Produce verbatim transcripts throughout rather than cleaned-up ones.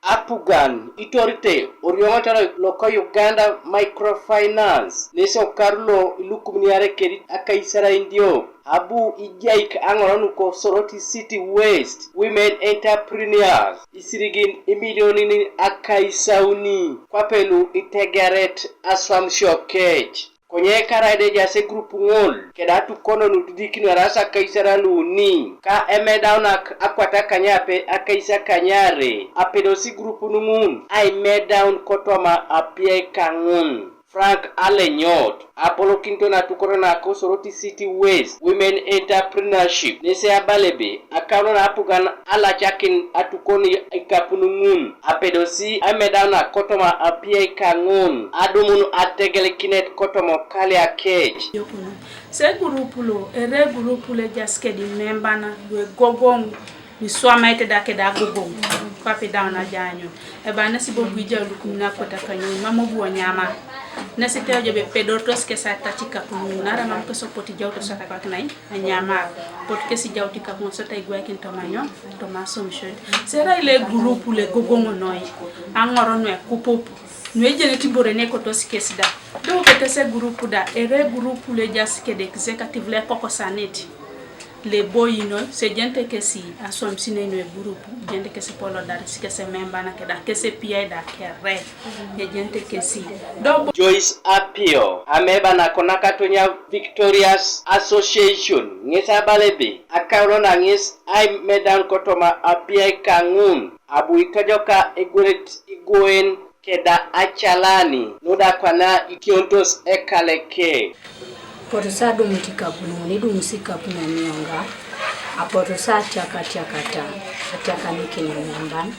Apugan itorite orioŋoto loko Uganda Microfinance nesokaru lo ilukumin iare kedi akaisarei diop abu ijaik aŋor nuko Soroti City West Women Entrepreneurs isirigin imilionin akaisauni kwape lu itegeret aswamisio kec. Konye karaida ejaas egurup ŋol keda atukono nu didikino eraas akaisarei luuni ka emedaun akwat akanyape akaisakanyare apedosi igurupun ŋun aimedaun kotoma apiai kaŋun. Frank Alenyot apolokinito natukono nako Soroti City West Women Entrepreneurship nese abala ebe akauno na apugan alacakin atukon ikapun ŋun apedosi aimedaun kotoma apiai kaŋun adumun ategelikinet kotoma okalia kec. Yokuna. Se gurupu lo, ere gurupu lo ejaas kedi memban lu egogoŋ, lu iswamaete da keda agogoŋ, kwape daun ajaanyun. Eba nesi bobu ijau ilukumin akwat akanyaun, mam obu onyama. Nesi tejo ebe epedortos kes atac ikapun ŋun, naarai mam kes opotu ijautos atakwak nai, anyama. Opotu kes ijaut ikapun ŋun, sota igwaikin toma nyo, toma asomishon. Serai le gurupu lo egogoŋ noi, aŋor nu ekupup, nu ejenete ibore ne ekotos kes da. Do ketese gurupu da, ere gurupu lo ejaas kede executive lo ekokosanit. Leboinoi, sejenete kesi aswamisinei noi egurupu, ejenete kesi polo daris kesi memban keda kesi piai da kere, ejenete kesi. Dobo. Joyce Apio, ameba nako Nakatunya Victorious Association, ŋes abala ebe, akaulo na ŋes aimedaun kotoma apiai kaŋun, abu itojoka egweret igoen keda acalani nuda kwana ikiontos ekaleke. Apotu sa adumut ikapun ŋun, idumusi ikapun emioŋga, apotu sa atiakatiakata, atiakanikin ememban,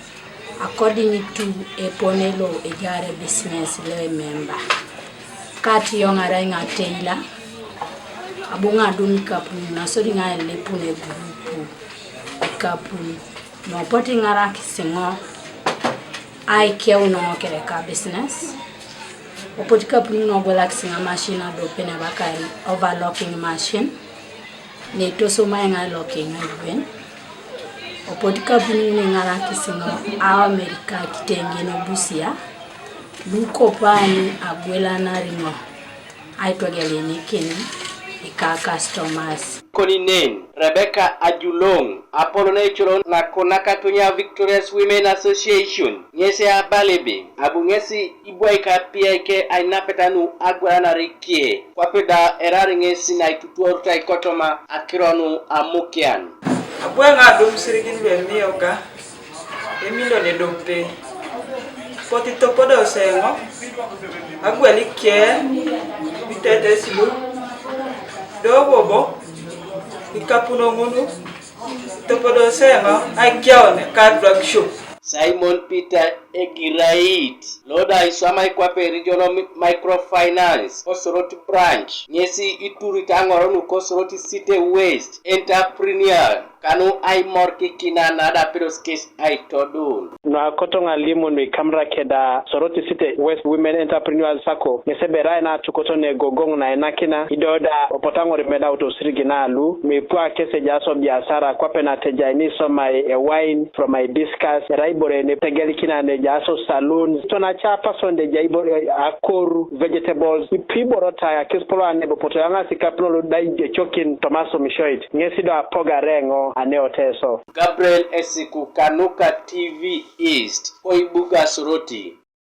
according to epone lo ejaar business lo ememba. Kati yoŋ arai ŋa teila, abu ŋa adum ikapun ŋun, asodi ŋa elepun egurupu ikapun. Mopoti iŋarakis ŋo aikeuno ŋo kere ka business. Opoti ikapun ŋun ogwelakis ŋa machine adopen abakari overlocking machine. Neitosomai ŋa locking ŋa iwen. Opoti ikapun ŋun iŋarakis ŋo aomerika kiteŋgen Busia. Lukopani agwelanari ŋo aitogelinikini ika customers. Koninen, Rebecca Ajulong, apolon ecolo nako Nakatunya Victorious Women Association, ŋesi abala ebe, abu ŋesi ibwaik apiai ke ainapeta nu agwelanar kie, kwape da erar ŋesi naitutuorutai kotoma akiro nu amukian. Abu eoŋ adum isirigin lu emioga, emilion ediope. Kotitopodos eoŋ agwel ikee, itetes lu, do bobo ikapun ŋun, itopodos eoŋ aikiaun eka drug shop. Simon Peter Egirait, lo da iswamai kwape Regional Mi-, Microfinance, Kosoroti Branch, ŋesi iturit aŋor nuko Soroti City West Entrepreneur. Kanu aimorikikina nada apedos kes aitodun. Nuakoto ŋalimun nuikamra keda Soroti City West Women Entrepreneurs Sacco ŋes ebe erai naatukoto negogoŋ nainakina ido da opotu aŋor imedaut osirigin alu nuipu akes ejaas obiasara kwape natejai nisomai ewain from hibiscus erai ibore netegelikina nejaas osaloons tona chairperson ejai ibore akoru vegetables ipu iboro ta akes polo anebo poto aŋas ikapun lu da ijecokin toma asomishoit ŋes do apogare eoŋ ane Oteso. Gabriel Esiku kanuka T V East, koibuga Soroti.